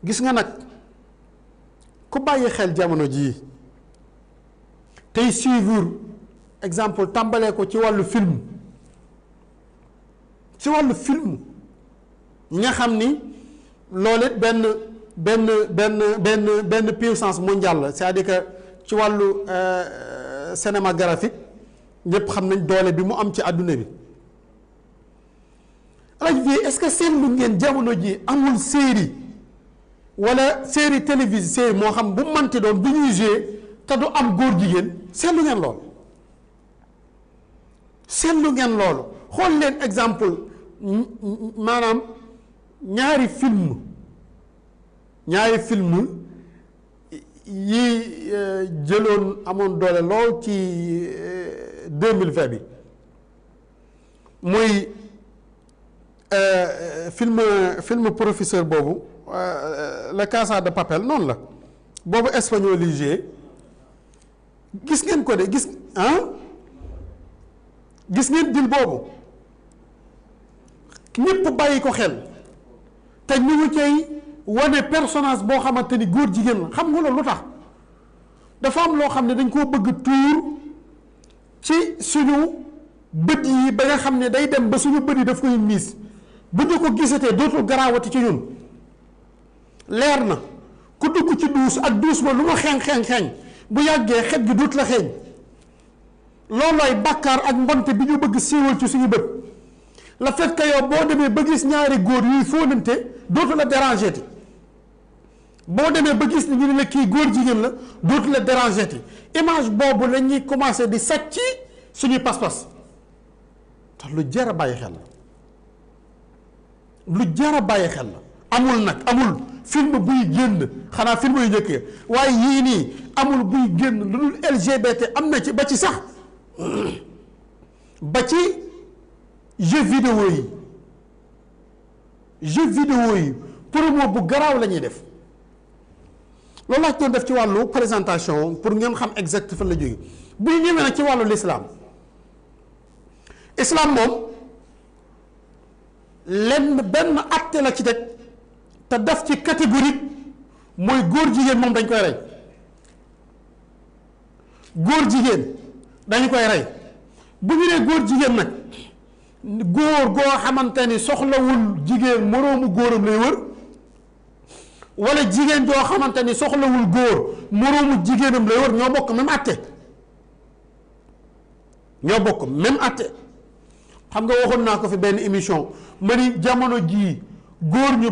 gis nga nag ku bàyyi xel jamono jii tey suivre exemple tàmbalee ko ci wàllu film nga xam ni loolu it benn puissance mondiale la c'est-à-dire que ci wàllu cinématographique ñëpp xam nañ doole bi mu am ci àdduna bi rajo bi est-ce que seetlu ngeen jamono ji amul série wala série télévisée série moo xam bu manti doon bu ñuy joué te du am góor jigéen seetlu ngeen loolu xool leen exemple maanaam ñaari film yi jëloon amoon doole lool ci 2020 bi muy film professeur boobu La Casa de Papel noonu la boobu espagnol yi joué gis ngeen ko de gis ngeen dil boobu ñëpp bàyyi ko xel te ñu ngi cay wane personnage boo xamante ni góor jigéen la xam nga loolu lu tax dafa am loo xam ne dañ koo bëgg tuur ci suñu bët yi ba nga xam ne day dem ba suñu bët yi daf koy miis bu ñu ko gisatee dootul garaawati ci ñun leer na ku dugg ci duus ak duus ba lu ma xeeñ bu yàggee xet gi duut la xeeñ loolooy bàkkaar ak mbonte bi ñu bëgg siiwal ci suñu bët le fait que yow boo demee ba gis ñaari góor yuy fóonante dootu la déranger ti boo demee ba gis ni ñu ne la kii góor jigéen la dootu la déranger ti image boobu la ñuy commencé di sàcc suñuy pas-pas te lu jar a bàyyi xel la amul film buy génn xanaa film yu njëkkee waaye yii nii amul buy génn lu dul LGBT am na ci ba ci sax ba ci jeu vidéo yi promo bu garaaw la ñuy def loolu laa doon def ci wàllu présentation pour ngeen xam exact fan la jóge bu ñu ñëwee nag ci wàllu l'islam moom benn acte la ci teg te def ci catégorique mooy góor jigéen moom dañ koy rey bu ñu nee góor jigéen nag góor goo xamante ni soxlawul jigéen moroomu góoram lay wër wala jigéen joo xamante ni soxlawul góor moroomu jigéenam lay wër ñoo bokk même atte xam nga waxoon naa ko fi benn émission ma ni jamono jii góor ñu